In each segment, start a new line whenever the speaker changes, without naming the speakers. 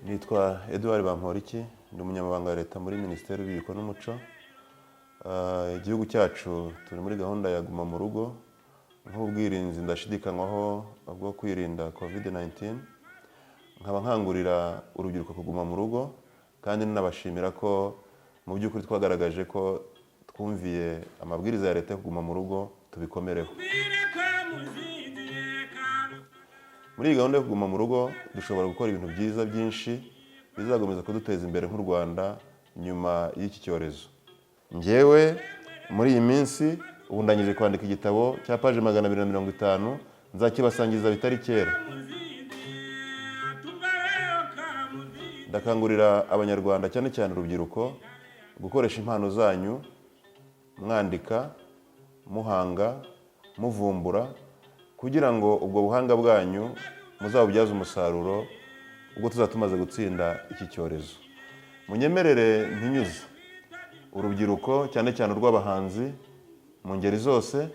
Nitwa Edouard Bamporiki, ndi umunyamabanga wa Leta muri Minisiteri y'Urubyiruko n'Umuco. Igihugu cyacu turi muri gahunda ya Guma mu Rugo nk'ubwirinzi ndashidikanywaho bwo kwirinda COVID-19. Nkaba nkangurira urubyiruko kuguma mu rugo, kandi nanabashimira ko mu by'ukuri twagaragaje ko twumviye amabwiriza ya Leta yo kuguma mu rugo. Tubikomereho. Muri iyi gahunda yo kuguma mu rugo dushobora gukora ibintu byiza byinshi bizakomeza kuduteza imbere nk'u Rwanda nyuma y'iki cyorezo. Njyewe muri iyi minsi ubu ndangije kwandika igitabo cya paje 250, nzakibasangiza bitari kera. Ndakangurira Abanyarwanda, cyane cyane urubyiruko, gukoresha impano zanyu mwandika, muhanga, muvumbura, kugira ngo ubwo buhanga bwanyu muzabubyaze umusaruro ubwo tuzaba tumaze gutsinda iki cyorezo. Munyemerere ntinyuze urubyiruko, cyane cyane urw'abahanzi mu ngeri zose,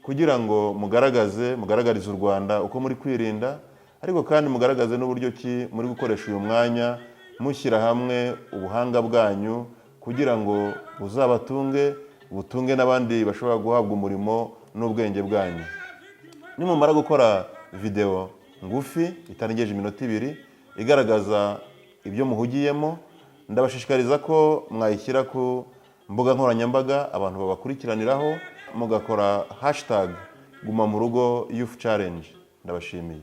kugira ngo mugaragaze, mugaragarize u Rwanda uko muri kwirinda, ariko kandi mugaragaze n'uburyo ki muri gukoresha uyu mwanya mushyira hamwe ubuhanga bwanyu kugira ngo buzabatunge, butunge n'abandi bashobora guhabwa umurimo n'ubwenge bwanyu. Nimumara gukora videwo ngufi itarengeje iminota 2 igaragaza ibyo muhugiyemo, ndabashishikariza ko mwayishyira ku mbuga nkoranyambaga abantu babakurikiraniraho, mugakora #GumaMuRugoYouthChallenge. Ndabashimiye.